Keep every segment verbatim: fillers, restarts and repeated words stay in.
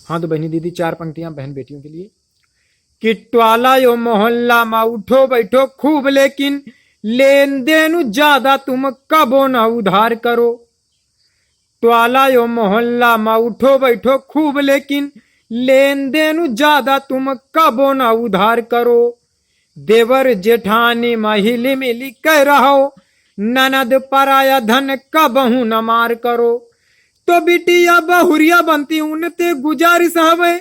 हाँ तो बहनी दीदी, चार पंक्तियां बहन बेटियों के लिए। कि ट्वाला यो मोहल्ला मा उठो बैठो खूब, लेकिन लेन देन ज्यादा तुम कबो ना उधार करो। ट्वाला यो मोहल्ला मा उठो बैठो खूब, लेकिन लेन देन ज्यादा तुम कबो ना उधार करो। देवर जेठानी मा हिली मिली कह रहो, ननद पराया धन कबहू न मार करो। तो बिटिया बहुरिया बनती उनते गुजारिश हवे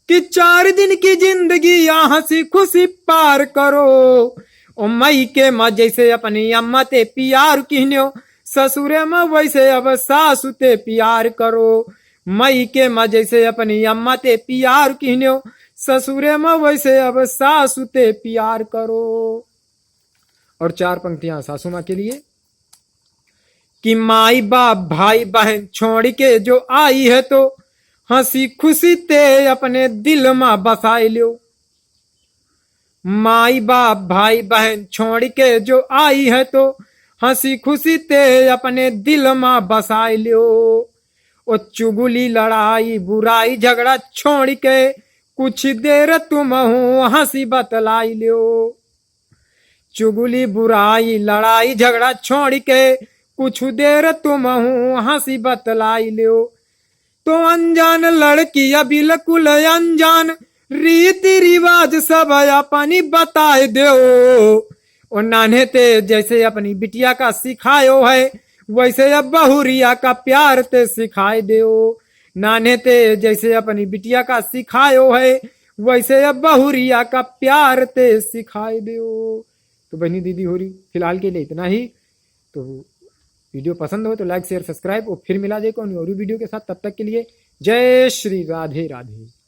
कि चार दिन की जिंदगी या हंसी खुशी पार करो। ओ मई के मा जैसे अपनी अम्मा ते प्यार किहन्यो, ससुरे मा वैसे अब सासु ते प्यार करो। मई के मा जैसे अपनी अम्मा ते प्यार किहन्यो, ससुरे मा वैसे अब सासु ते प्यार करो। और चार पंक्तियां सासू माँ के लिए। कि माई बाप भाई बहन छोड़ के जो आई है तो हंसी खुशी ते अपने दिल मा बसाए लियो। माई बाप भाई बहन छोड़ के जो आई है तो हंसी खुशी ते अपने दिल मा बसाए लियो। ओ चुगली लड़ाई बुराई झगड़ा छोड़ के कुछ देर तुम हंसी बतलाई लियो। चुगली बुराई लड़ाई झगड़ा छोड़ के कुछ देर तुम हंसी बतलाई लियो। तो अनजान लड़किया बिल्कुल अनजान, रीति रिवाज सब अपनी बताए देओ। ओ नान्हे ते जैसे अपनी बिटिया का सिखायो है, वैसे अब बहुरिया का प्यार ते सिखाए देओ। नान्हे ते जैसे अपनी बिटिया का सिखायो है, वैसे अब बहुरिया का प्यार ते सिखाए देओ। तो बहनी दीदी होरी, फिलहाल के लिए इतना ही। तो वीडियो पसंद हो तो लाइक शेयर सब्सक्राइब, और फिर मिला जाए कौन और वीडियो के साथ। तब तक के लिए जय श्री राधे राधे।